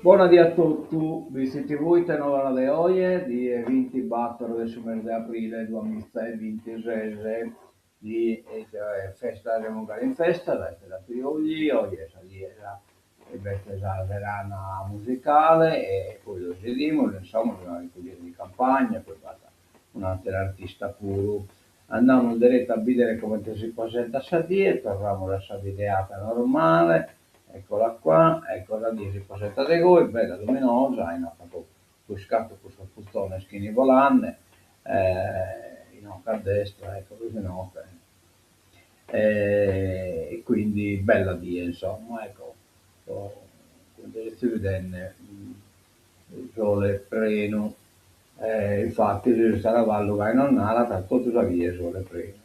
Bona die a totu, Bitzi TV ite novas de oje, die bintibator de su mese de aprile duamizaebintises, die festa, semus galu in festa, est sa triulli, oje est sa die b'est sa serana musicale e poi los 'idimus, insomma, sos Cugini di Campagna, poi b'at un'atera artista puru. Andamus deretu a bìdere comente si presentat sa die, torramus a sa bideata normale, eccola qua, ecco sa die si presentat de goi, bella luminosa, inoghe buscatu cussos puzones chi 'ini bolande, inoghe a destra, eccolos inoghe, e quindi bella die insomma, ecco, comente sezis bidende sole prenu E infatis su taravallu gai nos narat, totu sa die sole prenu.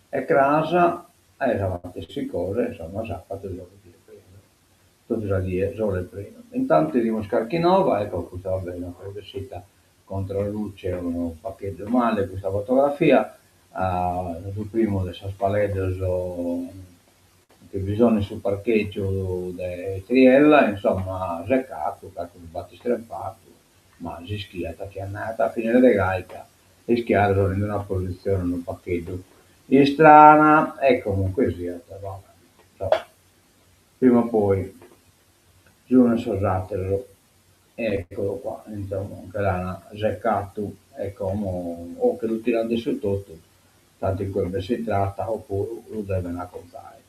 E cras est sa matessi cosa, insomma, sapadu sole die prenu, totu sa die sole prenu. Intantu 'idimus carchi nova, ecco custa va bene, est bessida contra luce unu pagheddu male custa fotografia, su primu de sos paleddos chi bi sono in su parcheggiu de Triella, insomma, secatu, carchi b'at istrempatu ma s'ischiat chi andaiat a finire de gai ca ischiados sono in una positzione unu pagheddu istrana e comunque siat va bene, prima o poi sun sos ateros eccolo qua, insomma nche l'an secatu e como o che lu tiran de su totu, tantu in cue b'est s'intrata, opuru lu deven acontzare.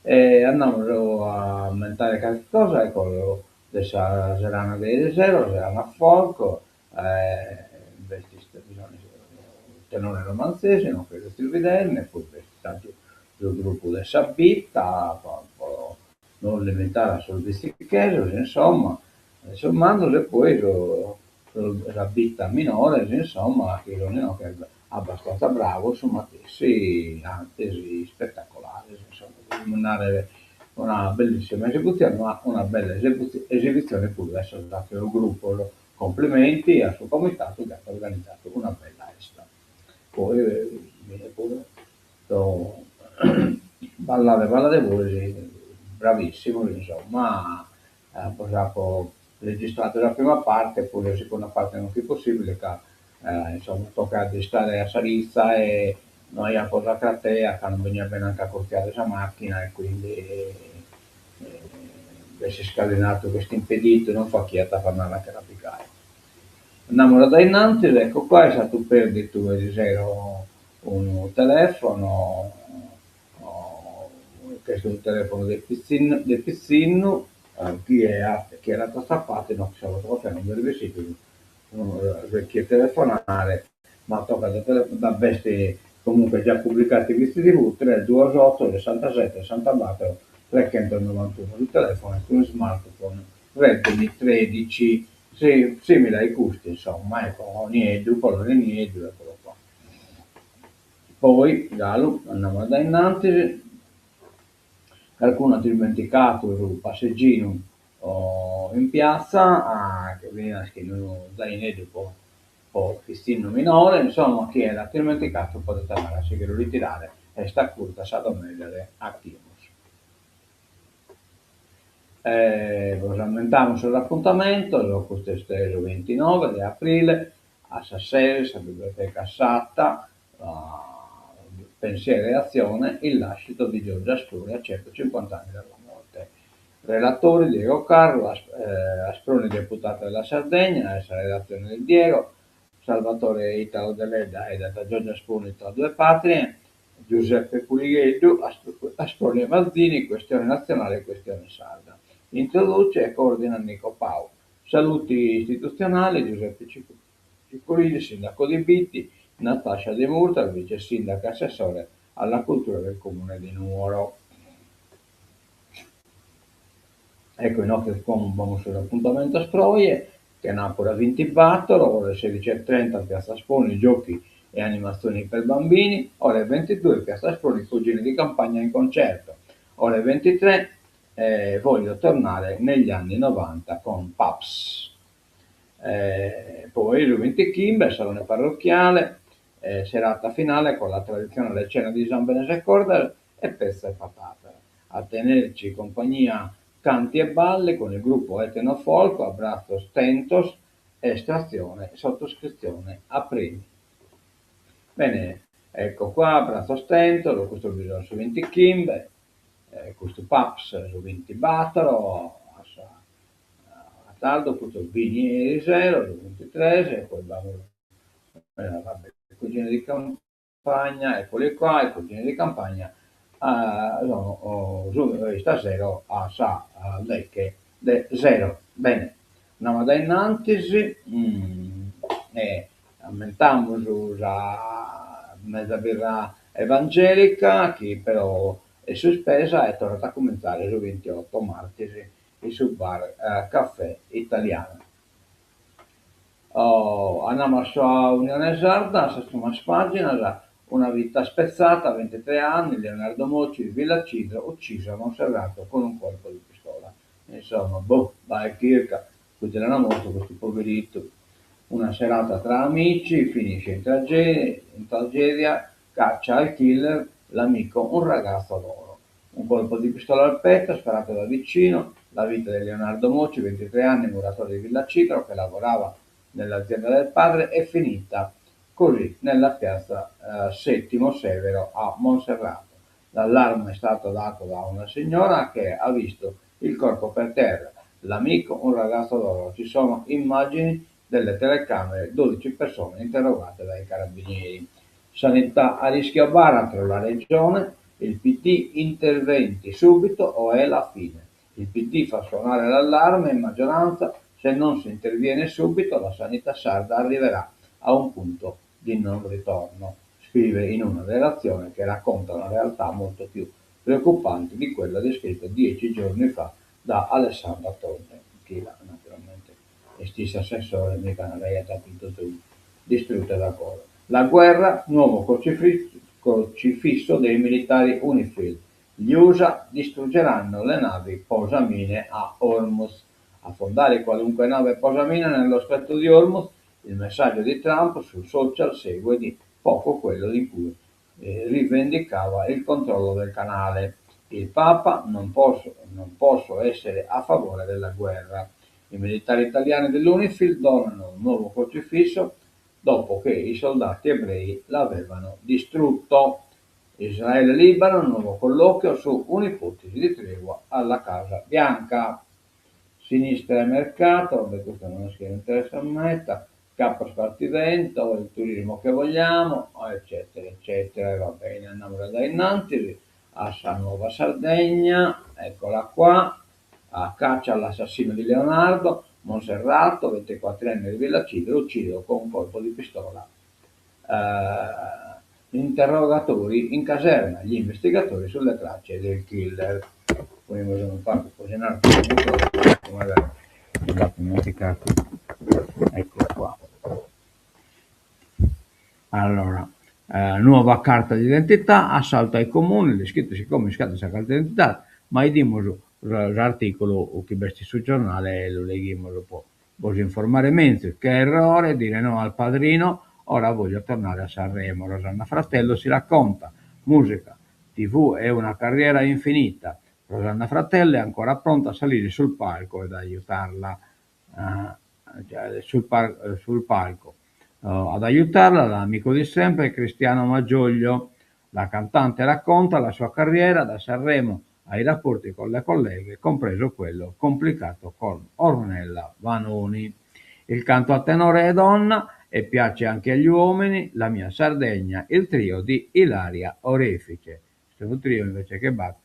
E andamus a ammentare carchi cosa, ecco de sa serana de erisero, serana folk, b'est tenore romanzesi, no che sezis bidende, poi b'est istadu su gruppu de sa bidda, pro non limitare a sos bitzichesos, insomma, sos mannos e poi sa bidda minores, insomma, chi sun inoghe abbastanza bravos su matessi, antzis ispetacolares, insomma, podimus narrer una bellissima esebutzione, ma una bella esibitzione puru de sos ateros gruppos. Complimenti a su comitatu chi at organizatu una bella 'esta. Poi puru ballade ballade bois, bravissimos insomma, bos apo registradu sa prima parte, poi sa seconda parte non fit possibile ca insomma tocat de istare a sa ritza e no aiapo sa cratea ca non beniat bene a nch'acurtziare sa macchina e quindi b'est s'iscalinatu ch'est impeditu, non fachiat a andare a che la picare. Andamus a dae innantis, ecco qua, est istatu perditu erisero unu telefono, ch'est unu telefono de pitzinnu de pitzinnu, chie at chie l'at atzapatu inoghe sa fotografia non b'est bessidu chie telefonare, ma tocat a telefonare, b'est comunque già publicatu in Bitzi TV, tres duos oto sessantasette sessantabator trechentonovantuno, su telefono est unu smartphone Redmi tredici, simile ai custu insomma, ecco, nieddu, colore nieddu, eccolo qua. Poi, galu, andamus a dae innantis, carcunu at ismenticatu su passegginu in piazza, finas chin unu zaineddu po po pitzinnu minore, insomma, chie l'at ismenticatu podet andare a si che lu ritirare, est a curtzu a sa domedda de Achimus. Bos ammentamus sos apuntamentos, custu est su bintinove de aprile, a sas ses, sa biblioteca Satta, Pensiero e azione, il lascito di Giorgio Asproni a 150 anni dalla morte. Relatori Diego Carru, Asproni deputato della Sardegna, est sa relatzione de Diego, Salvatore Italo Deledda edat Giorgio Asproni tra due patrie, Giuseppe Puligheddu, Asproni e Mazzini, questione nazionale e questione sarda. Introduce e coordina Nico Pau. Saluti istituzionali, Giuseppe Ciccolini, sindaco di Bitti, Natascia Demurtas, vice sindaco e assessore alla cultura del comune di Nuoro. Ecco inoghe como b'amus sos apuntamentos pro oje, chenapura bintibator, ore 16:30 Piazza Asproni, giochi e animazioni per bambini, ore 22 Piazza Asproni, Cugini di Campagna in concerto, ore 23 eh, Voglio tornare negli anni 90 con Paps. Eh, poi su bintichimbe, Salone Parrocchiale, eh, serata finale con la tradizionale cena di zambenes e cordas e petza e patata. A tenerci compagnia. Canti e balli con il gruppo Etno Folk a bratzos tentos, estrazione sottoscrizione a premi. Bene, ecco qua, bratzos tentos, custos bi sono su bintichimbe, custu Paps su bintibatoro, a sa a tardu, custos Bini erisero su bintitres e poi b'amus vabbè, Cugini di campagna, eccoli qua, i cugini di campagna sono istasero a sa deche de sero. Bene, andamus dae innantis e ammentamus sa mesa birra evangelica chi però est suspesa e torrat a cumintzare su bintiotto martis in su bar Caffè Italiano. Andamus a sa Unione Sarda, a sas primas pàginas, Una vita spezzata, 23 anni, Leonardo Mocci di Villacidro, ucciso a Monserrato con un colpo di pistola. Insomma, boh, bae chirca, comente l'ana mortu custu poveritu. Una serata tra amici finisce in in tragedia, caccia al killer, l'amico, un ragazzo d'oro. Un colpo di pistola al petto, sparato da vicino, la vita di Leonardo Mocci, 23 anni, muratore di Villacidro, che lavorava nell'azienda del padre, è finita così nella piazza eh, Settimo Severo a Monserrato. L'allarme è stato dato da una signora che ha visto il corpo per terra. L'amico, un ragazzo d'oro. Ci sono immagini delle telecamere, 12 persone interrogate dai carabinieri. Sanità a rischio baratro, la regione, il PD interventi subito o è la fine. Il PD fa suonare l'allarme in maggioranza, se non si interviene subito la sanità sarda arriverà a un punto di non ritorno, scrive in una relazione che racconta una realtà molto più preoccupante di quella descritta 10 giorni fa da Alessandra Todde, chi la, naturalmente est issa assessore, mica naraiat chi totu distrutta da coro. La guerra, nuovo crocifisso dei militari Unifil, gli Usa distruggeranno le navi posamine a Hormuz. Affondare qualunque nave posamine nello stretto di Hormuz, il messaggio di Trump sul social segue di poco quello di cui rivendicava il controllo del canale. Il Papa non posso, non posso essere a favore della guerra. I militari italiani dell'Unifil donano un nuovo crocifisso dopo che i soldati ebrei l'avevano distrutto. Israele-Libano, nuovo colloquio su un'ipotesi di tregua alla Casa Bianca. Sinistra e mercato, vabbè, questo non è che interessa a meta, Capo Spartivento, il turismo che vogliamo, eccetera, eccetera, e va bene, andiamo da innanzi a sa Nuova Sardegna, eccola qua, a caccia all'assassino di Leonardo, Monserrato, 24enne di Villacidro, ucciso con un colpo di pistola. Interrogatori in caserma, gli investigatori sulle tracce del killer. Ponimus unu pagu mi l'apo ismentigadu, ecco qua. Allora, nuova carta di identità, assalto ai comuni, l'ischides chi como iscadet sa carta de identidade, ma 'idimus s'articulu chi b'est in su giornale e lu leghimus po bos informare menzus. Che errore dire no al padrino, ora voglio tornare a Sanremo, Rosanna Fratello si racconta, musica, TV e una carriera infinita, Rosanna Fratello è ancora pronta a salire sul palco ed aiutarla sul, par sul palco. Ad aiutarla l'amico di sempre Cristiano Malgioglio. La cantante racconta la sua carriera da Sanremo ai rapporti con le colleghe, compreso quello complicato con Ornella Vanoni. Il canto a tenore è donna e piace anche agli uomini, La mia Sardegna, il trio di Ilaria Orefice. Questo trio invece che b'at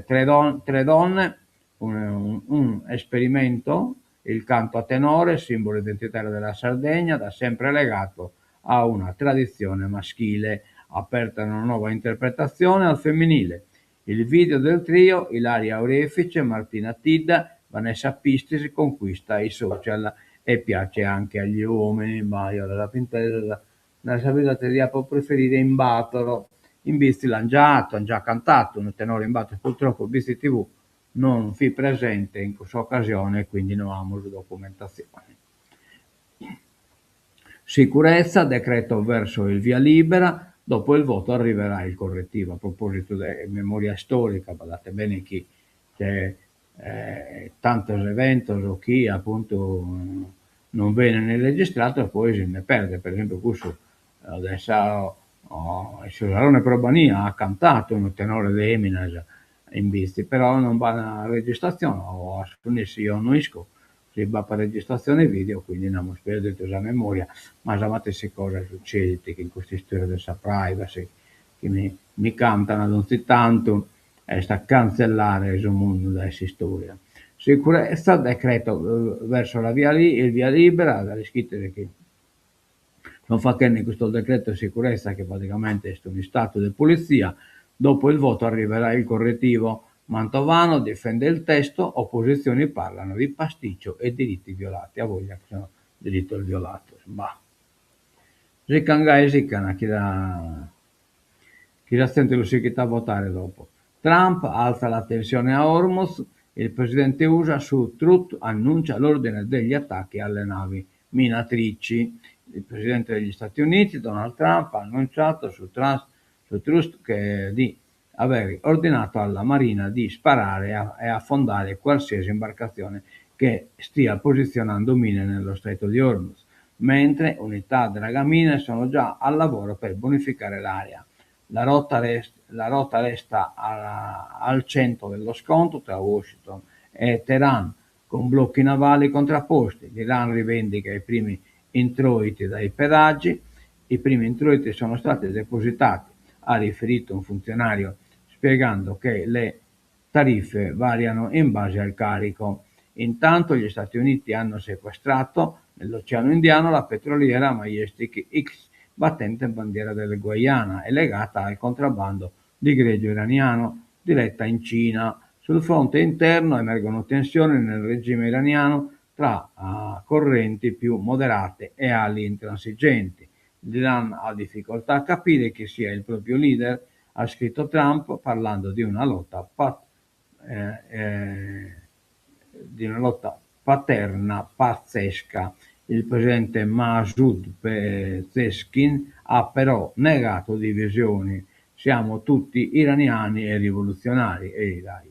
tre, don tre donne, un, un esperimento, il canto a tenore, simbolo identitario della Sardegna, da sempre legato a una tradizione maschile, aperta una nuova interpretazione al femminile. Il video del trio, Ilaria Orefice, Martina Tidda, Vanessa Pistis conquista i social e piace anche agli uomini, ma io l'apo intesa, sa vida ti dia preferire in batoro, in Bitzi l'an già atu, an già cantatu unu tenore in batoro, purtroppo Bitzi TV non fit presente in cussa occasione e quindi no amus documentazione. Sicurezza, decreto verso il via libera, dopo il voto arriverà il correttivo. A proposito de memoria storica, badate bene chi. Tantos eventos chi apuntu non benint registrados poi si nde perdent, per esempiu cussu de sa in su Salone Probania at cantadu unu tenore de eminas in Bitzi, però non b'at registrazione o a su nessi eo no isco si b'apat registrazione video, quindi nd'amus perdidu sa memoria, ma sa matessi cosa sucedit chin custa istoria de sa privacy chi mi mi cantan donzi tantu, est a cantzellare su mundu dae s'istoria. Sicurezza, decreto verso la via il via libera, già l'ischides chi sunt faghende custos decretos sicurezza chi praticamente est un'istatu de polizia, dopo il voto arriverà il correttivo, Mantovano difende il testo, opposizioni parlano di pasticcio e diritti violati, a voglia chi sono diritos violatos, bah. Sican gai sican chi sa chi sa zente lu sighit a votare dopo. Trump alza la tensione a Hormuz, il presidente USA su Truth annuncia l'ordine degli attacchi alle navi minatrici. Il presidente degli Stati Uniti, Donald Trump, ha annunciato su, Trans, su Truth che di aver ordinato alla Marina di sparare e affondare qualsiasi imbarcazione che stia posizionando mine nello stretto di Hormuz, mentre unità dragamine sono già al lavoro per bonificare l'area. La rotta, rest, la rotta resta a, al centro dello scontro tra Washington e Teheran, con blocchi navali contrapposti. L'Iran rivendica i primi introiti dai pedaggi. I primi introiti sono stati depositati, ha riferito un funzionario, spiegando che le tariffe variano in base al carico. Intanto gli Stati Uniti hanno sequestrato nell'Oceano Indiano la petroliera Majestic X, battente bandiera del Guyana e legata al contrabbando di greggio iraniano diretta in Cina. Sul fronte interno emergono tensioni nel regime iraniano tra uh, correnti più moderate e ali intransigenti. L'Iran ha difficoltà a capire chi sia il proprio leader, ha scritto Trump parlando di una lotta, pat- eh, eh, di una lotta paterna pazzesca. Il presidente Masoud Pezeshkian ha però negato divisioni. Siamo tutti iraniani e rivoluzionari. E dai.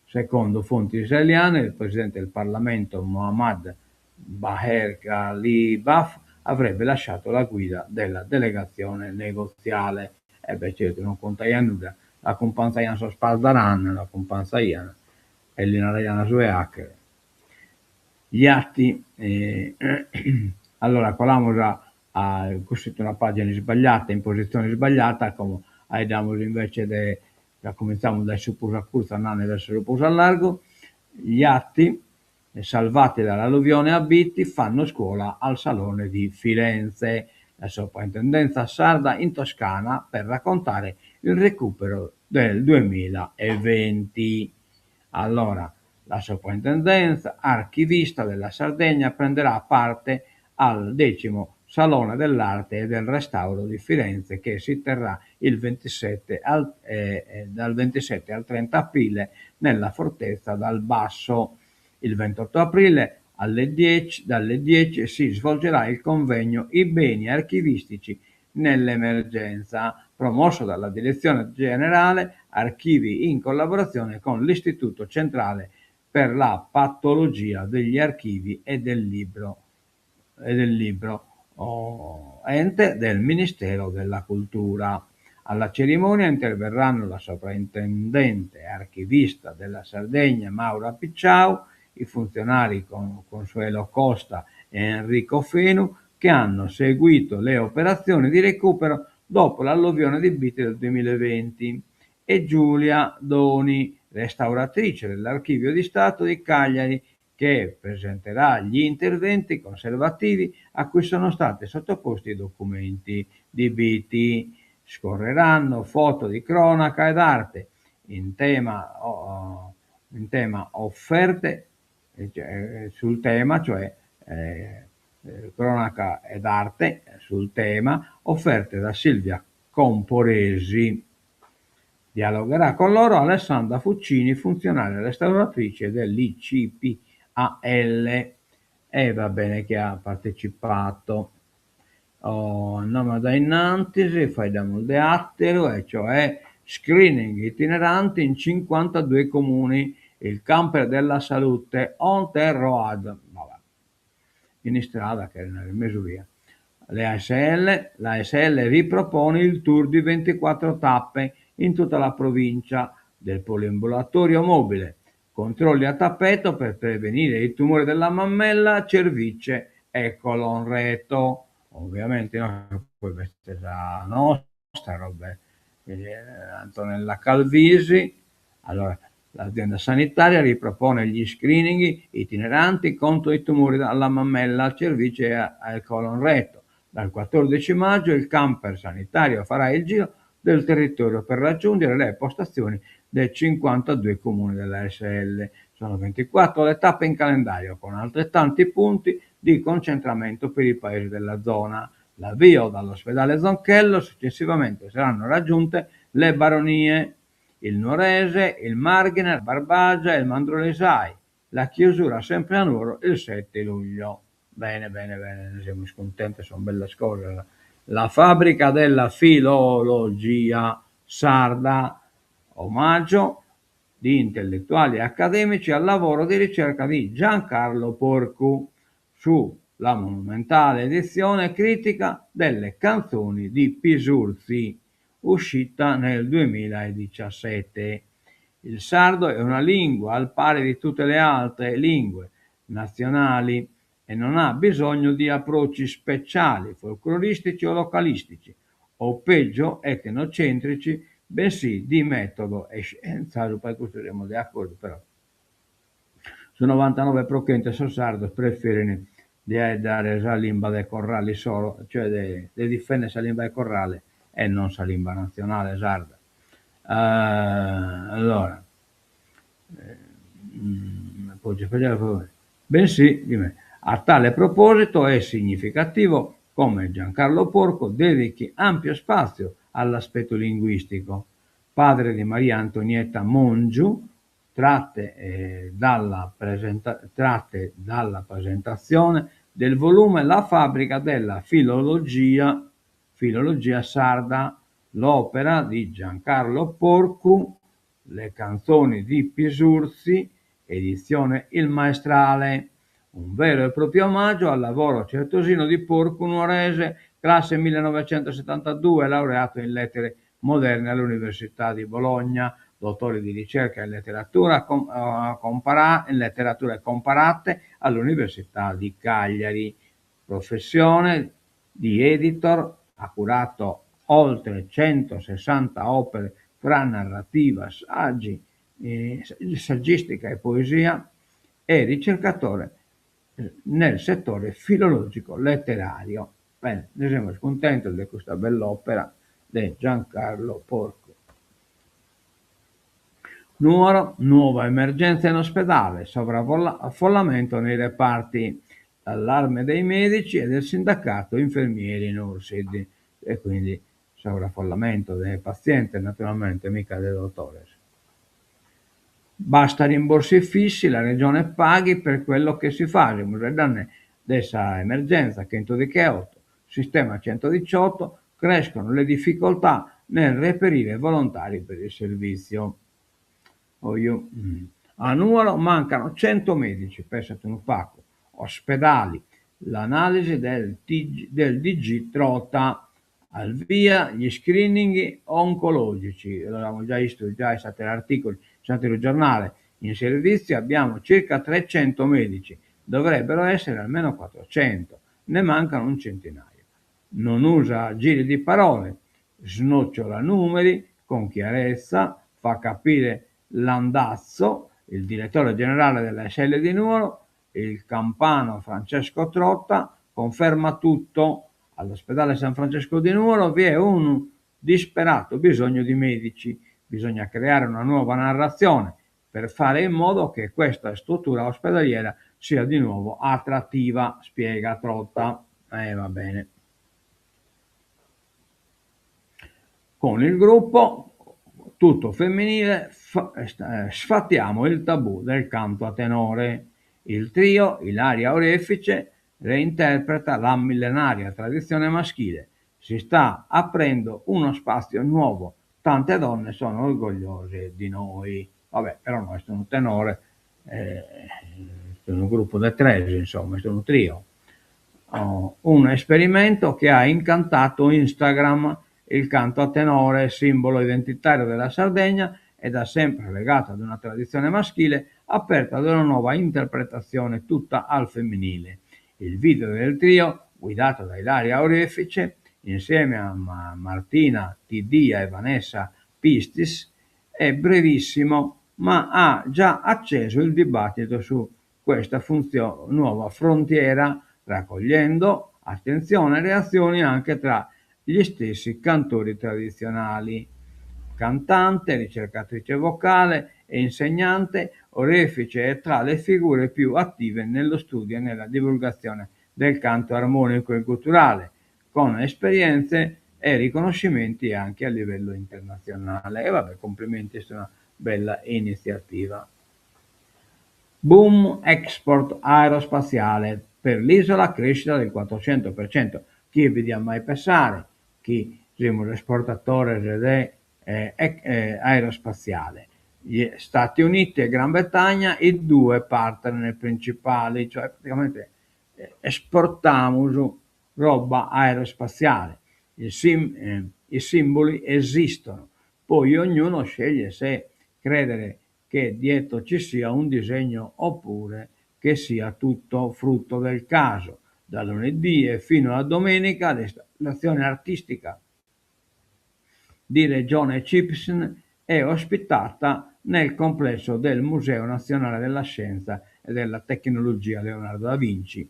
Secondo fonti israeliane, il presidente del Parlamento Mohammad Bagher Ghalibaf avrebbe lasciato la guida della delegazione negoziale. E beh, certo, non contaiat nudda, l'acumpanzaian sos Pasdaran, l'acumpanzaian e li naraian su 'e 'achere. Gli atti, eh, allora colamus a, a custa est una pagina isbagliata, in posizione sbagliata, como 'aeddamus invece de, ca cumintzamus dae su prus a curtzu andende verso su prus a largu, gli atti salvati dall'alluvione a Bitti fanno scuola al Salone di Firenze, la soprintendenza sarda in Toscana per raccontare il recupero del 2020. Allora, la soprintendenza archivista della Sardegna prenderà parte al decimo Salone dell'Arte e del Restauro di Firenze che si terrà il 27 al, eh, eh dal 27 al 30 aprile nella Fortezza dal Basso. Il 28 aprile alle 10, dalle 10 si svolgerà il convegno I beni archivistici nell'emergenza, promosso dalla Direzione Generale Archivi in collaborazione con l'Istituto Centrale per la Patologia degli Archivi e del Libro, e del libro oh, ente del Ministero della Cultura. Alla cerimonia interverranno la sovrintendente archivista della Sardegna Maura Picciau, i funzionari Consuelo Costa e Enrico Fenu che hanno seguito le operazioni di recupero dopo l'alluvione di Bitti del 2020 e Giulia Doni, restauratrice dell'Archivio di Stato di Cagliari, che presenterà gli interventi conservativi a cui sono stati sottoposti i documenti di Bitti. Scorreranno foto di cronaca ed arte in tema, oh, in tema offerte eh, sul tema, cioè eh, eh, cronaca ed arte sul tema, offerte da Silvia Camporesi. Dialogherà con loro Alessandra Fucini, funzionaria restauratrice dell'ICPAL. E va bene che ha partecipato. Oh, andiamo da innantis, faeddamus de atteru, e cioè screening itineranti in 52 comuni. Il camper della salute on the road, in istrada cheret narrer in mesu via. L'ASL, l'ASL ripropone il tour di 24 tappe in tutta la provincia del poliambulatorio mobile. Controlli a tappeto per prevenire i tumori della mammella, cervice e colon retto. Ovviamente no, poi b'est sa nostra, roba Antonella Calvisi, allora l'azienda sanitaria ripropone gli screening itineranti contro i tumori alla mammella, cervice e al colon retto. Dal 14 maggio il camper sanitario farà il giro del territorio per raggiungere le postazioni dei 52 comuni dell'ASL. Sono 24 le tappe in calendario, con altrettanti punti di concentramento per i paesi della zona. L'avvio dall'ospedale Zonchello, successivamente saranno raggiunte le Baronie, il Nuorese, il Marghine, la Barbagia e il Mandrolisai. La chiusura sempre a Nuoro il 7 luglio. Bene, bene, bene, ne semus cuntentos, son bellas cosas. La fabbrica della filologia sarda, omaggio di intellettuali e accademici al lavoro di ricerca di Giancarlo Porcu su la monumentale edizione critica delle canzoni di Pisurzi, uscita nel 2017. Il sardo è una lingua al pari di tutte le altre lingue nazionali e non ha bisogno di approcci speciali, folcloristici o localistici, o peggio etnocentrici, bensì di metodo e scienza. Su custu semus de acordu, però su novantanove pro chentu 'e sos sardos preferin de 'aeddare sa limba de corrale issoro, cioè de de difender sa limba 'e corrale e non sa limba natzionale sarda. Allora, bensì a tale proposito è significativo come Giancarlo Porcu dedichi ampio spazio all'aspetto linguistico. Padre di Maria Antonietta Mongiu, tratte dalla tratte dalla presentazione del volume La fabbrica della filologia, filologia sarda, l'opera di Giancarlo Porcu, Le canzoni di Pisurzi, edizione Il Maestrale, un vero e proprio omaggio al lavoro certosino di Porcu Nuorese, classe 1972, laureato in lettere moderne all'Università di Bologna, dottore di ricerca in letteratura, compara- in letterature comparate all'Università di Cagliari. Professione di editor, ha curato oltre 160 opere fra narrativa, saggi, saggistica e poesia e ricercatore nel settore filologico letterario. Bene, ne semus cuntentos de custa bella opera de Giancarlo Porcu. Nuoro, nuova emergenza in ospedale, sovraffollamento nei reparti, allarme dei medici e del sindacato infermieri Nursid e quindi sovraffollamento dei pazienti naturalmente, mica dei dottores. Basta rimborsi fissi, la regione paghi per quello che si fa, semus faeddende de sa emergenza 118, sistema 118, crescono le difficoltà nel reperire volontari per il servizio. Oju. A Nuoro mancano 100 medici, pensate unu pagu, ospedali, l'analisi del, TG, del DG Trota, al via gli screening oncologici, l'abbiamo già visto già in altri articoli, in altri giornale, in servizio abbiamo circa 300 medici, dovrebbero essere almeno 400, ne mancano un centinaio. Non usa giri di parole, snocciola numeri con chiarezza, fa capire l'andazzo, il direttore generale della SL di Nuoro, il campano Francesco Trotta, conferma tutto. All'ospedale San Francesco di Nuoro vi è un disperato bisogno di medici. Bisogna creare una nuova narrazione per fare in modo che questa struttura ospedaliera sia di nuovo attrattiva, spiega Trotta. Va bene. Con il gruppo tutto femminile sfatiamo il tabù del canto a tenore. Il trio Ilaria Orefice reinterpreta la millenaria tradizione maschile. Si sta aprendo uno spazio nuovo. Tante donne sono orgogliose di noi. Va bè, però no est unu tenore, est unu gruppu de tres, insomma, est unu trio. Un esperimento che ha incantato Instagram, il canto a tenore, simbolo identitario della Sardegna e da sempre legato ad una tradizione maschile, aperto ad una nuova interpretazione tutta al femminile. Il video del trio, guidato da Ilaria Orefice, insieme a Martina Tiddia e Vanessa Pistis, è brevissimo, ma ha già acceso il dibattito su questa nuova frontiera, raccogliendo attenzione e reazioni anche tra gli stessi cantori tradizionali. Cantante, ricercatrice vocale e insegnante, Orefice è tra le figure più attive nello studio e nella divulgazione del canto armonico e gutturale, con esperienze e riconoscimenti anche a livello internazionale. E vabbè, complimenti, est una bella iniziativa. Boom export aerospaziale, per l'isola crescita del 400%. Chie bi diat mai pessare chi semus esportatores de aerospaziale. Gli Stati Uniti e Gran Bretagna i due partner principali, cioè praticamente esportamus roba aerospaziale. I sim i simboli esistono, poi ognuno sceglie se credere che dietro ci sia un disegno oppure che sia tutto frutto del caso. Da lunedì e fino a domenica l'installazione artistica di Regione Cipsn è ospitata nel complesso del Museo Nazionale della Scienza e della Tecnologia Leonardo da Vinci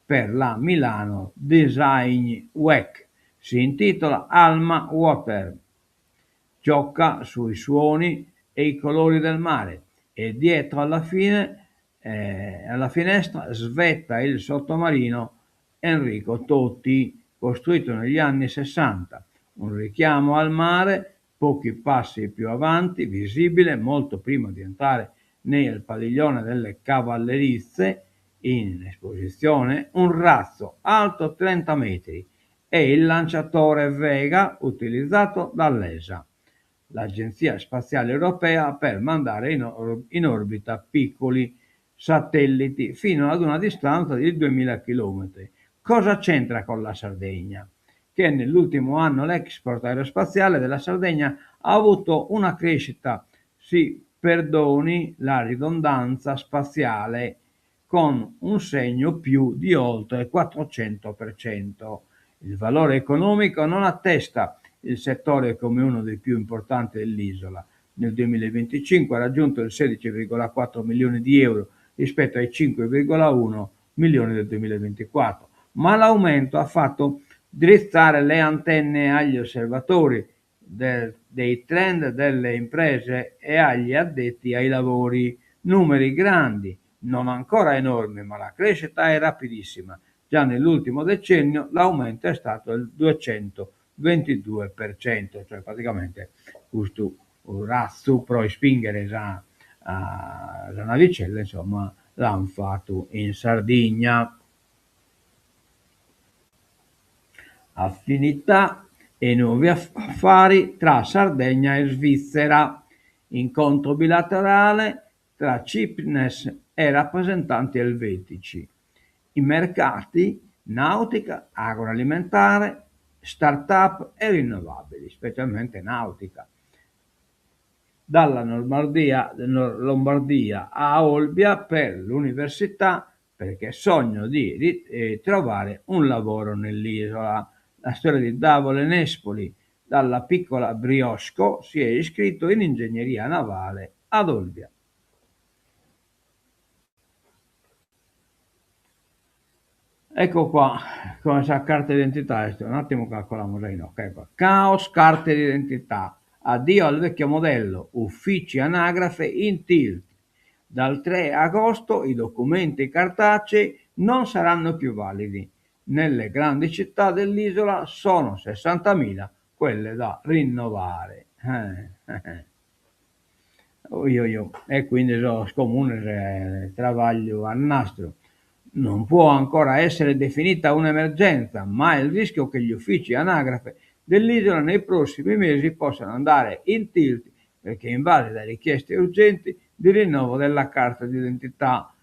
per la Milano Design Week. Si intitola Alma Water. Gioca sui suoni e i colori del mare e dietro alla fine, eh, alla finestra svetta il sottomarino Enrico Toti, costruito negli anni 60. Un richiamo al mare, pochi passi più avanti, visibile molto prima di entrare nel padiglione delle Cavallerizze, in esposizione, un razzo alto 30 metri e il lanciatore Vega utilizzato dall'ESA, l'Agenzia Spaziale Europea, per mandare in, or- in orbita piccoli satelliti fino ad una distanza di 2000 km. Cosa c'entra con la Sardegna? Che nell'ultimo anno l'export aerospaziale della Sardegna ha avuto una crescita, si perdoni la ridondanza spaziale, con un segno più di oltre 400%. Il valore economico non attesta il settore come uno dei più importanti dell'isola. Nel 2025 ha raggiunto il 16,4 milioni di euro rispetto ai 5,1 milioni del 2024, ma l'aumento ha fatto drizzare le antenne agli osservatori del, dei trend delle imprese e agli addetti ai lavori. Numeri grandi, non ancora enormi, ma la crescita è rapidissima. Già nell'ultimo decennio l'aumento è stato del 222%, cioè praticamente custu razzu pro ispìnghere sa sa navicella, insomma, l'an fatu in Sardigna. Affinità e nuovi affari tra Sardegna e Svizzera. Incontro bilaterale tra Cipnes e rappresentanti elvetici. I mercati, nautica, agroalimentare, start-up e rinnovabili, specialmente nautica. Dalla Normandia, Lombardia a Olbia per l'università perché sogno di eh, trovare un lavoro nell'isola. La storia di Davole Nespoli, dalla piccola Briosco, si è iscritto in ingegneria navale ad Olbia. Ecco qua, con sa carta d'identità, est un attimo calcolamus inoghe, ecco, caos carte d'identità, addio al vecchio modello, uffici anagrafe in tilt. Dal 3 agosto i documenti cartacei non saranno più validi. Nelle grandi città dell'isola sono 60.000 quelle da rinnovare. Eh, eh. Oi oi oi. E quindi sos comunes trabagliu a nastru. Non può ancora essere definita un'emergenza, ma il rischio che gli uffici anagrafe dell'isola nei prossimi mesi possano andare in tilt perché invasi da richieste urgenti di rinnovo della carta d'identità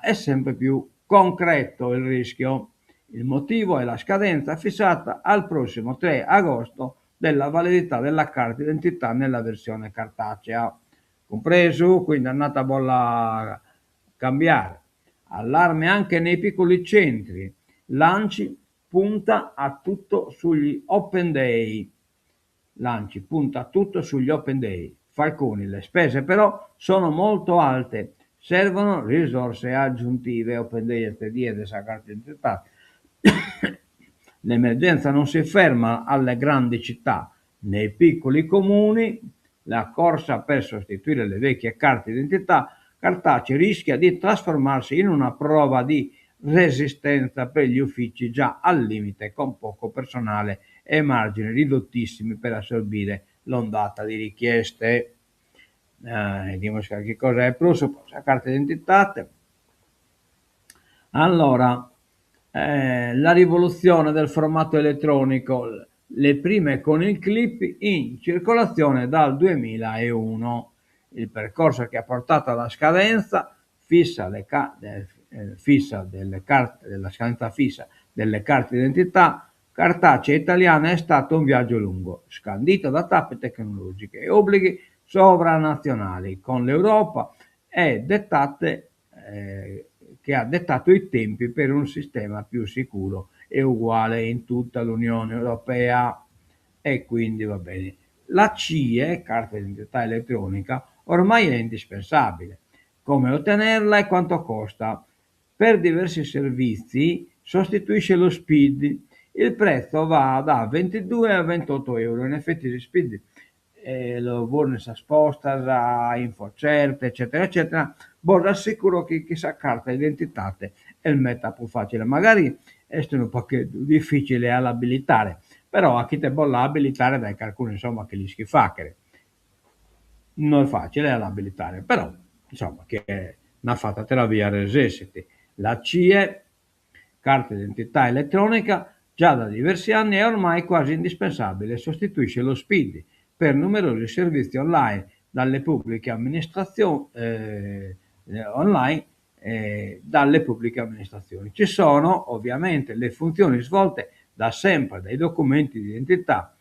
è sempre più concreto il rischio. Il motivo è la scadenza fissata al prossimo 3 agosto della validità della carta d'identità nella versione cartacea. Cumpresu? Quindi andat a bolla cambiare. Allarme anche nei piccoli centri, l'Anci punta a tutto sugli open day. L'Anci punta tutto sugli open day. Falconi, le spese però sono molto alte, servono risorse aggiuntive. Open day est die de sa carta d'identità. L'emergenza non si ferma alle grandi città, nei piccoli comuni la corsa per sostituire le vecchie carte d'identità cartacee rischia di trasformarsi in una prova di resistenza per gli uffici già al limite con poco personale e margini ridottissimi per assorbire l'ondata di richieste. Bidimus carchi cosa 'e prus po sa carta d'identidade. Allora, la rivoluzione del formato elettronico, le prime con il clip in circolazione dal duemilaeuno. Il percorso che ha portato alla scadenza fissa le fissa delle carte, della scadenza fissa delle carte d'identità cartacea italiana è stato un viaggio lungo, scandito da tappe tecnologiche e obblighi sovranazionali, con l'Europa è dettate, che ha dettato i tempi per un sistema più sicuro e uguale in tutta l'Unione Europea. E quindi va bene. La CIE, carta d'identità elettronica, ormai è indispensabile. Come ottenerla e quanto costa? Per diversi servizi sostituisce lo SPID. Il prezzo va da 22 a 28 euro. In effetti lo SPID lo in sas postas, InfoCert, eccetera, eccetera. Bos assicuro chi chin sa carta d'identidade est meda prus facile. Magari est unu pagheddu difficile a l'abilitare, però a chite bos l'abilitare b'est carcunu insomma chi l'ischit faghere. No est facile a l'abilitare, però insomma chie l'at fatu atteras bias resessit. La CIE, carta d'identità elettronica, già da diversi anni è ormai quasi indispensabile e sostituisce lo SPID per numerosi servizi online dalle pubbliche amministrazioni online dalle pubbliche amministrazioni. Ci sono ovviamente le funzioni svolte da sempre dai documenti di identità.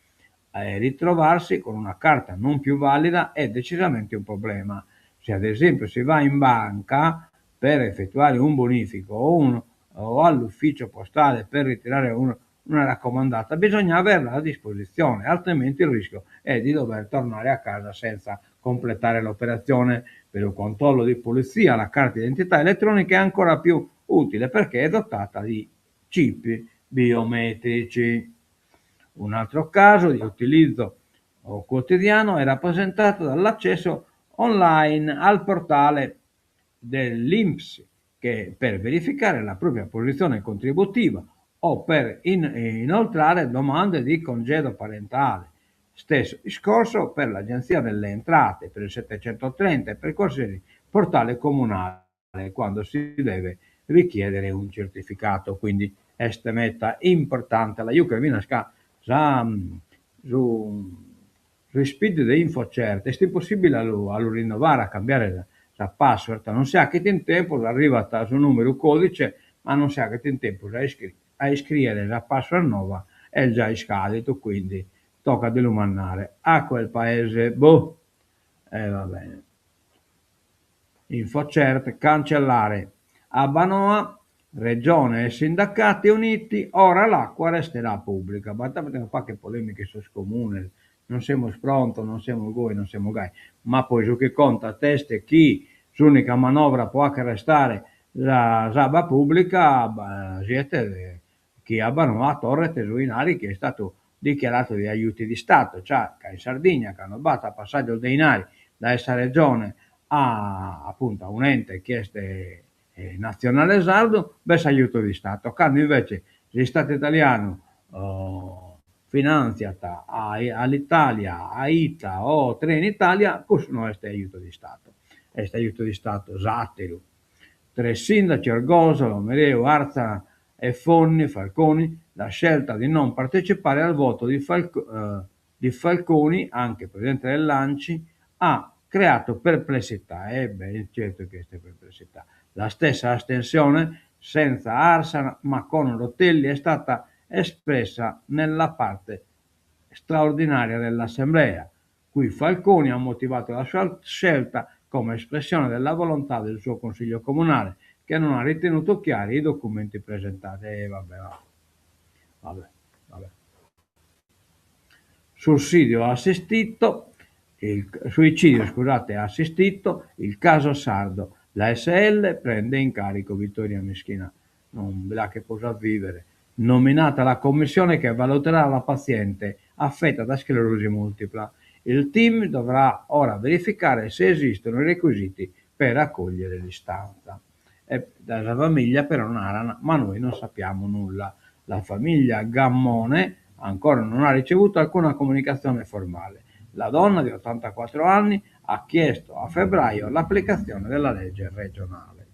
Ritrovarsi con una carta non più valida è decisamente un problema. Se ad esempio si va in banca per effettuare un bonifico o, un, o all'ufficio postale per ritirare un, una raccomandata, bisogna averla a disposizione, altrimenti il rischio è di dover tornare a casa senza completare l'operazione. Per un controllo di polizia la carta d'identità elettronica è ancora più utile perché è dotata di chip biometrici. Un altro caso di utilizzo quotidiano è rappresentato dall'accesso online al portale dell'INPS che per verificare la propria posizione contributiva o per in, inoltrare domande di congedo parentale. Stesso discorso per l'Agenzia delle Entrate, per il 730 e per qualsiasi portale comunale quando si deve richiedere un certificato. Quindi est meda importante la juchere finas ca sa su su SPID de InfoCert est impossibile a lu a lu rinnovare, a cambiare sa password, non si achet in tempus, arrivat su numeru codice, ma non si achet in tempus a a iscriere sa password nova est già iscadidu, quindi tocat de lu mandare a quel paese, boh. E va bene. InfoCert, cancellare. Abbanoa, Regione e sindacati uniti, ora l'acqua resterà pubblica. B'at apidu unu pagu 'e polemica in sos comunes, non semus prontos, non semus goi, non semus gai, ma poi su chi contat est chi s'unica manovra po achere restare sa s'abba pubblica siet chi Abbanoa torret su 'inari chi est istadu dichiaradu de aiuti di Stato, cioè ca in Sardigna cando b'at passaggios de 'inari dae sa Regione a appuntu a un'ente chi est natzionale sardu b'est s'aiutu di Stato, cando invece s'Istadu italianu finantziat Alitalia, AITA o Trenitalia, cussu no est aiutu di Stato, est aiutu di Stato s'atteru. Tres sindaci, Orgosolo, Mereu, Arzana e Fonni, Falconi, la scelta di non partecipare al voto di. Di Falconi, anche presidente dell'Anci, ha creato perplessità. E beh, certo che est perplessità. La stessa astensione, senza Arsa ma con Rotelli, è stata espressa nella parte straordinaria dell'assemblea. Qui Falconi ha motivato la sua scelta come espressione della volontà del suo consiglio comunale, che non ha ritenuto chiari i documenti presentati. E vabbè, va. Vabbè, vabbè. Sussidio assistito, il suicidio, scusate, assistito, il caso sardo. L'ASL prende in carico Vittoria Mischina, non bi l'at prus a vivere. Nominata la commissione che valuterà la paziente affetta da sclerosi multipla. Il team dovrà ora verificare se esistono i requisiti per accogliere l'istanza. E dalla famiglia però naran, ma noi non sappiamo nulla. La famiglia Gammone ancora non ha ricevuto alcuna comunicazione formale. La donna di 84 anni ha chiesto a febbraio l'applicazione della legge regionale.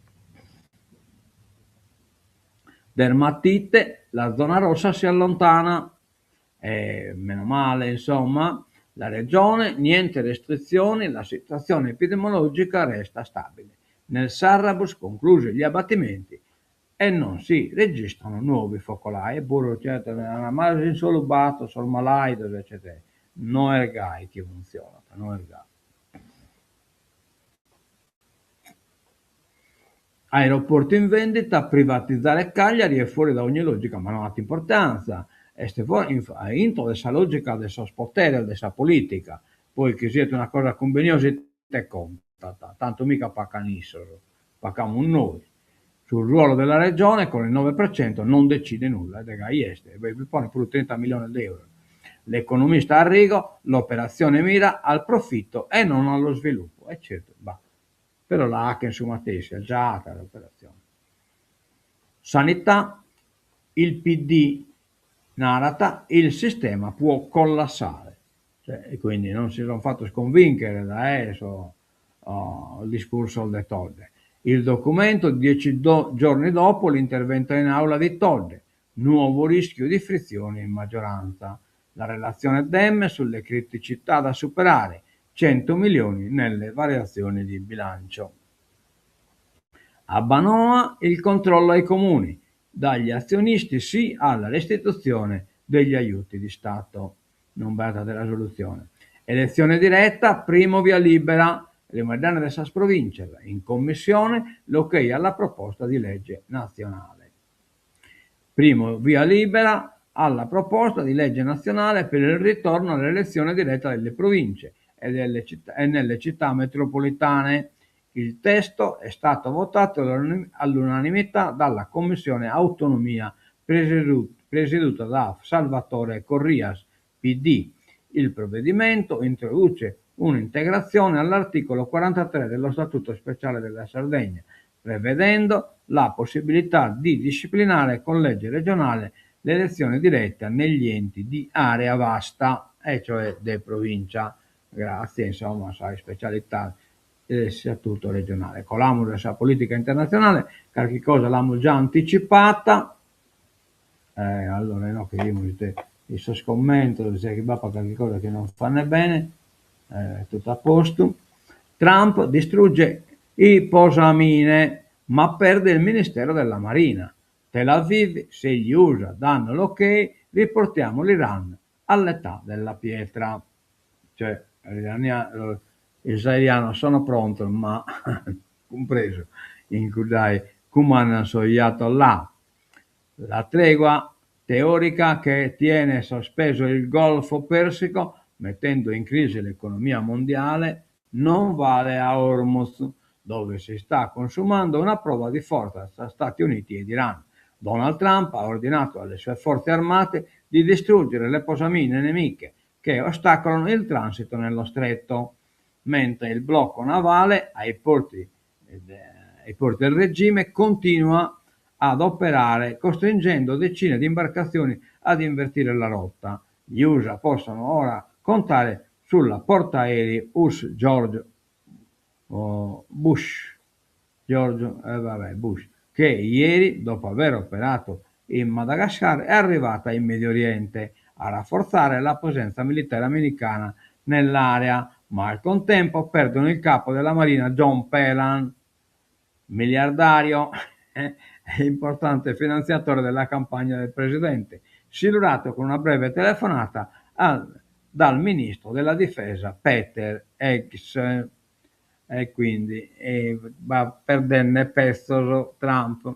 Dermatite, la zona rossa si allontana. E meno male, insomma, la regione, niente restrizioni, la situazione epidemiologica resta stabile. Nel Sarrabus conclusi gli abbattimenti e non si registrano nuovi focolai. Eppure, certo, ma solu b'at sos malaidos, eccetera. No est gai chi funtzionat, no est gai. Aeroporto in vendita, privatizzare Cagliari è fuori da ogni logica, ma no at importanza, est intro de sa logica de sos poteres de sa politica, poi chi siet una cosa cumbeniosa ite contat, tantu mica pacan issos, pacamus nois. Sul ruolo della regione con il 9% non decide nulla, e gai est, e bi ponet puru trinta milliones de euros. L'economista Arrigo, l'operazione mira al profitto e non allo sviluppo. E certu, bah. Però la 'achen su matessi, est già 'ata s'operatzione. Sanità, il PD narat il sistema può collassare. Cioè, e quindi non si son fatos convinchere dae sos discursos de Todde. Il documento dieci giorni dopo l'intervento in aula di Todde, nuovo rischio di frizioni in maggioranza. La relazione Dem sulle criticità da superare, 100 milioni nelle variazioni di bilancio. Abbanoa il controllo ai comuni, dagli azionisti sì alla restituzione degli aiuti di Stato. Non b'at àtera solutzione. Elezione diretta, primo via libera, rimandare de sas provìntzias, in commissione l'ok alla proposta di legge nazionale. Primo via libera alla proposta di legge nazionale per il ritorno all'elezione diretta delle province e, delle città, e nelle città metropolitane. Il testo è stato votato all'unanimità dalla Commissione Autonomia presieduta da Salvatore Corrias, PD. Il provvedimento introduce un'integrazione all'articolo 43 dello Statuto speciale della Sardegna, prevedendo la possibilità di disciplinare con legge regionale l'elezione diretta negli enti di area vasta, e cioè de provincia. Grazie, insomma, a sa specialità de s'istatuto regionale. Colamus a sa politica internazionale, carchi cosa l'amus già anticipata, eh, allora inoghe bidimus ite in sos commentos si chi b'apat carchi cosa chi non fanet bene, eh, totu a postu. Trump distrugge i posamine, ma perde il ministero della Marina. Tel Aviv, se gli USA danno l'ok, riportiamo l'Iran all'età della pietra. Cioè, israelianos sono prontos, ma cumpresu in cuddae cumandan sos Ayatollah. La tregua teorica che tiene sospeso il Golfo Persico, mettendo in crisi l'economia mondiale, non vale a Hormuz, dove si sta consumando una prova di forza tra Stati Uniti ed Iran. Donald Trump ha ordinato alle sue forze armate di distruggere le posamine nemiche che ostacolano il transito nello stretto, mentre il blocco navale ai porti, ai porti del regime continua ad operare, costringendo decine di imbarcazioni ad invertire la rotta. Gli USA possono ora contare sulla portaerei US George oh, Bush, George, eh, vabbè, Bush, che ieri, dopo aver operato in Madagascar, è arrivata in Medio Oriente. a rafforzare la presenza militare americana nell'area, ma al contempo perdono il capo della Marina John Pelham, miliardario e importante finanziatore della campagna del presidente, silurato con una breve telefonata al, dal ministro della difesa Pete Hegseth. E quindi va perdende petzos Trump.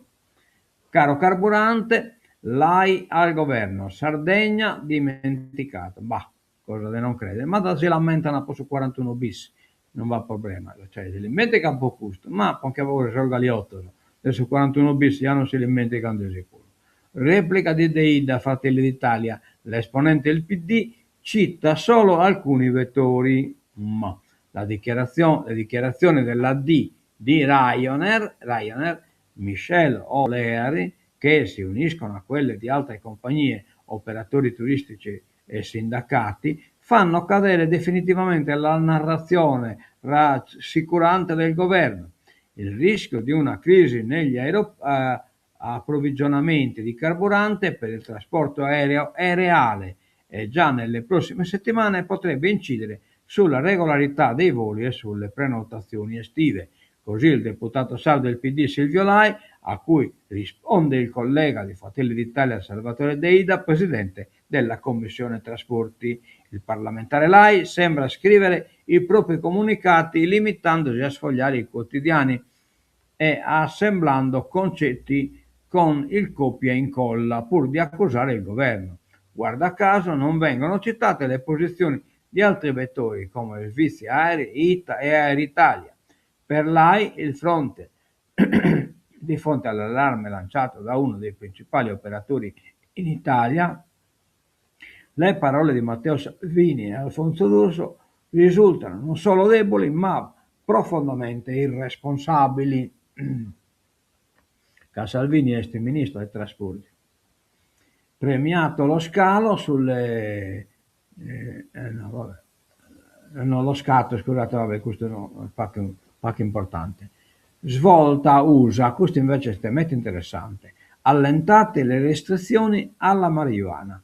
Caro carburante, Lai al governo, Sardegna dimenticata. Bah, cosa de non creder. Ma da si lamentan po su quarantuno bis, non b'at problema, cioè si l'immenticant po custu, ma po nche bogare sos galiotos de su quarantuno bis ja non si l'immenticant de seguru. Replica di Deidda, Fratelli d'Italia, l'esponente del PD cita solo alcuni vettori. Ma la dichiarazione, le dichiarazioni dell'AD di Ryanair, Ryanair Michelle O'Leary, che si uniscono a quelle di altre compagnie, operatori turistici e sindacati, fanno cadere definitivamente la narrazione rassicurante del governo. Il rischio di una crisi negli aerop- eh, approvvigionamenti di carburante per il trasporto aereo è reale e già nelle prossime settimane potrebbe incidere sulla regolarità dei voli e sulle prenotazioni estive. Così il deputato sardo del PD Silvio Lai, a cui risponde il collega di Fratelli d'Italia Salvatore Deidda, presidente della Commissione Trasporti. Il parlamentare Lai sembra scrivere i propri comunicati limitandosi a sfogliare i quotidiani e assemblando concetti con il copia e incolla pur di accusare il governo. Guarda caso non vengono citate le posizioni di altri vettori come Swissair, ITA e Aeritalia. Per Lai il fronte di fronte all'allarme lanciato da uno dei principali operatori in Italia, le parole di Matteo Salvini e Alfonso Urso risultano non solo deboli ma profondamente irresponsabili. Ca Salvini est ministru de trasporti. Premiato lo scalo sulle... Eh, eh, no, vabbè. No, lo scatto, scusate, vabbè, questo no, pagu, pagu importante. Svolta USA, questo invece è estremamente interessante. Allentate le restrizioni alla marijuana.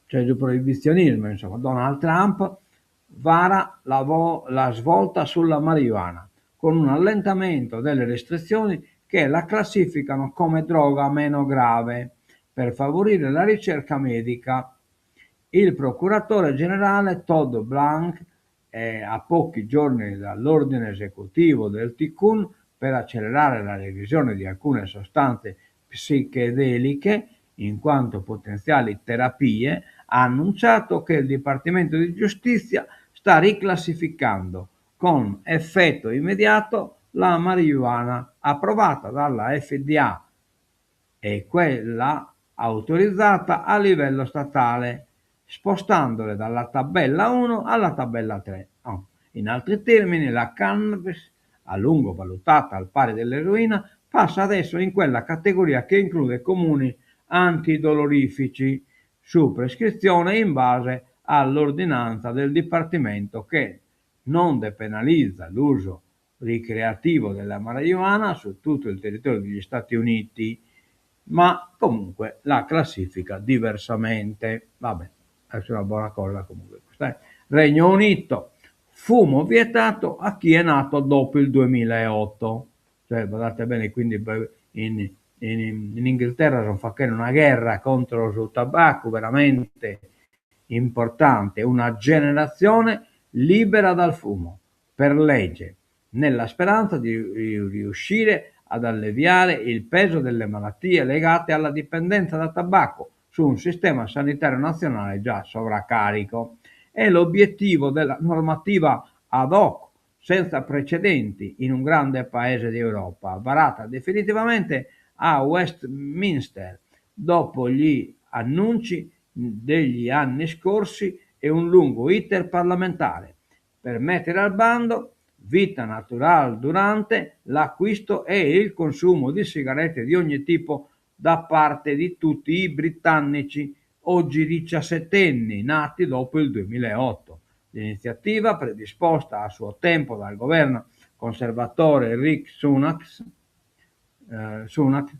Cioè il proibizionismo, insomma, Donald Trump vara la, vo- la svolta sulla marijuana con un allentamento delle restrizioni che la classificano come droga meno grave per favorire la ricerca medica. Il procuratore generale Todd Blanche, eh, a pochi giorni dall'ordine esecutivo del Tikkun per accelerare la revisione di alcune sostanze psichedeliche in quanto potenziali terapie, ha annunciato che il Dipartimento di Giustizia sta riclassificando con effetto immediato la marijuana approvata dalla FDA e quella autorizzata a livello statale, spostandole dalla tabella 1 alla tabella 3. Oh. In altri termini, la cannabis, a lungo valutata al pari dell'eroina, passa adesso in quella categoria che include comuni antidolorifici su prescrizione in base all'ordinanza del Dipartimento che non depenalizza l'uso ricreativo della marijuana su tutto il territorio degli Stati Uniti, ma comunque la classifica diversamente. Vabbè, è una buona cosa comunque. Questa è Regno Unito, fumo vietato a chi è nato dopo il 2008. Cioè, guardate bene, quindi in, in, in Inghilterra sono facendo una guerra contro il tabacco veramente importante, una generazione libera dal fumo, per legge, nella speranza di riuscire ad alleviare il peso delle malattie legate alla dipendenza da tabacco su un sistema sanitario nazionale già sovraccarico. È l'obiettivo della normativa ad hoc senza precedenti in un grande paese d'Europa, varata definitivamente a Westminster dopo gli annunci degli anni scorsi e un lungo iter parlamentare per mettere al bando vita natural durante l'acquisto e il consumo di sigarette di ogni tipo da parte di tutti i britannici oggi diciassettenni nati dopo il 2008. L'iniziativa, predisposta a suo tempo dal governo conservatore Rishi Sunak, eh, Sunak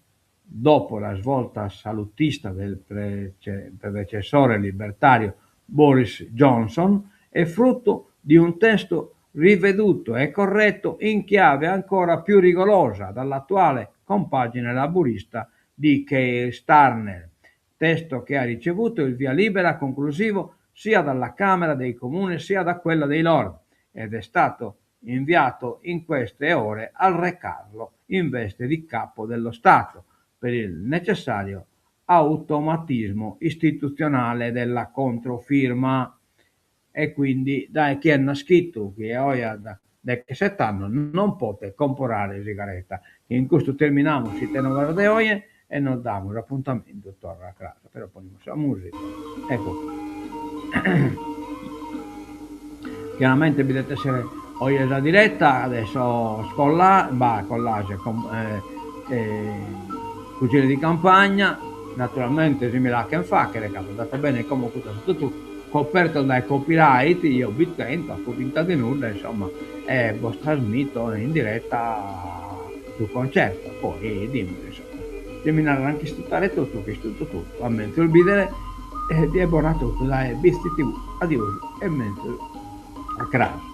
Dopo la svolta salutista del predecessore libertario Boris Johnson, è frutto di un testo riveduto e corretto in chiave ancora più rigorosa dall'attuale compagine laburista di Keir Starmer, testo che ha ricevuto il via libera conclusivo sia dalla Camera dei Comuni sia da quella dei Lord ed è stato inviato in queste ore al Re Carlo in veste di capo dello Stato per il necessario automatismo istituzionale della controfirma. E quindi dae chi est naschitu chi oe at dechesete annos non potet comporare sigaretta. In custu terminamus s'Ite Novas de oe e nos damus apuntamentu torra a cras, però ponimus sa musica, ecco Chiaramente bi det essere oe sa diretta de sos colla bah collage cugini di campagna, naturalmente si mi la 'achen faghere ca andat bene como custas sun totu copertos dae copyright, eo bi tento, 'aco finta de nudda, insomma, e bos trasmito in diretta su concerto, poi 'idimus insomma, si mi naran chi istutare totu, ch'istuto totu, a menzus bidere e die bona a totu dae Bisti TV, adiosu e menzus a cras.